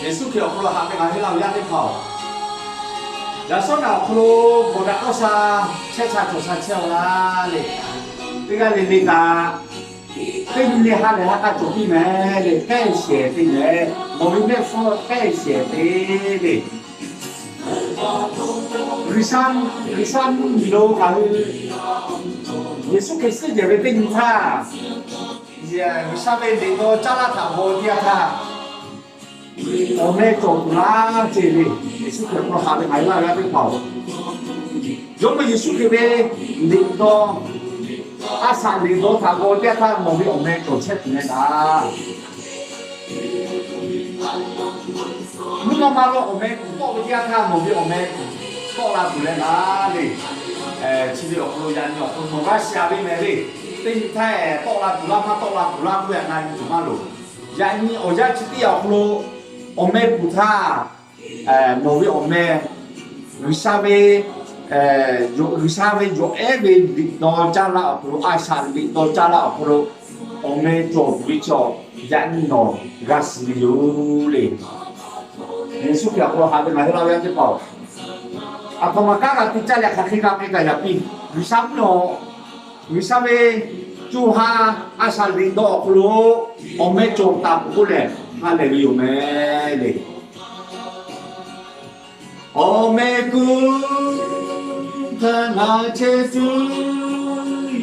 Yeˍsuˆ Hkriꞈ awˬ hk'aw lo haꞈ ve ngaˬ hui laˇ ve yaˇ teˇ hpaˍ-oˬ, yaꞈ shawˉ naꞈ awˬ hk'aw lo bvuhꞈ daꞈ k'awˇ sha chehˇ sha cawˬ sha chehˇ-a laˇ le. Teˇ g'aˇ le le kaꞈ, teˇ nyi le ha lehˬ ha k'a cawˬ piˇ mehˍ le, kehˉ shehˍ te mehˍ, nawˬ ve mehˆ hpfuhˇ kehˉ shehˍ te le. G'uiˬsha, G'uiˬsha mvuhˇ miˬ lo ngaˬ hui Yeˍsuˆ Hkriꞈ suhˉ jehˬ ve teˇ nyi htaˇ, G'uiˬsha ve liꞈ dawˇ caˇ laˇ htaꞈ g'aw teˇ yanˇ htaˇ, awˬ meh cawˬ tuˬ laˇ ceˇ le. Yeˍsuˆ Hkriꞈ awˬ hk'aw lo haꞈ ve ngaˬ hui laˇ ve yaˇ teˇ hpaˍ-oˬ, yawˇ ve Yeˍsuˆ Hkriꞈ ve liꞈ dawˇ, a shaꞈ liꞈ dawˇ htaꞈ g'aw teˇ yanˇ htaˇ nawˬ ve awˬ meh cawˬ chehˇ tuˬ leh laˇ. Mvuhˇ naw ma lo awˬ meh kuˬ tawˆ ve teˇ yanˇ htaˇ nawˬ ve awˬ meh kuˬ tawˆ la tuˬ leh laˇ le. Chi ve awˬ hk'aw lo yaꞈ nyi awˬ hk'aw lo nawˬ g'a shiˍ ve mehˍ le. Teˇ nyi htaˇ tawˆ la tuˬ laˇ maˇ tawˆ la tuˬ laˇ k'oˆ ve htaꞈ na nyi tuˬ maˇ loˍ. Yaꞈ nyi awˬ yanˇ chi teˇ yanˇ awˬ hk'aw lo awˬ meh kuˬ htaˇ, nawˬ ve awˬ meh, G'uiˬsha ve, G'uiˬsha ve yawˬ ehˉ ve liꞈ dawˇ caˇ laˇ awˬ hk'aw lo, a shaꞈ liꞈ dawˇ caˇ laˇ awˬ hk'aw lo awˬ meh cawˬ tuˬ ve chaw, yaꞈ nyi nawˬ g'a shiˍ ve yoˬ le. Yeˍsuˆ Hkriꞈ awˬ hk'aw lo haꞈ ve ngaˬ hui laˇ ve yaˇ teˇ hpaˍ-oˬ, aˬ htoꞈ ma kanˉ g'a te caˇ leh hk'aˬ hk'e g'a k'ai kaꞈ yaꞈ piˇ. G'uiˬsha mvuhˇ naw, G'uiˬsha ve co ha a shaꞈ liꞈ dawˇ awˬ hk'aw lo awˬ meh cawˬ taˍ peuˬ k'oˆ leh ha lehˬ ve yoˬ mehˍ le. Awˬ meh kuˬ htaꞈ ngaˬ chehˇ tuˬ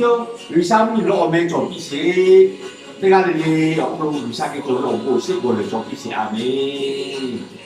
yoˬ. G'uiˬsha mvuhˇ miˬ lo awˬ meh cawˬ piˇ sheˍ. Teˇ g'aˇ le le awˬ hk'aw lo G'uiˬsha geh cawˬ ve awˬ bon awˬ shinˉ bon lehˬ cawˬ piˇ sheˍ. A menˍ.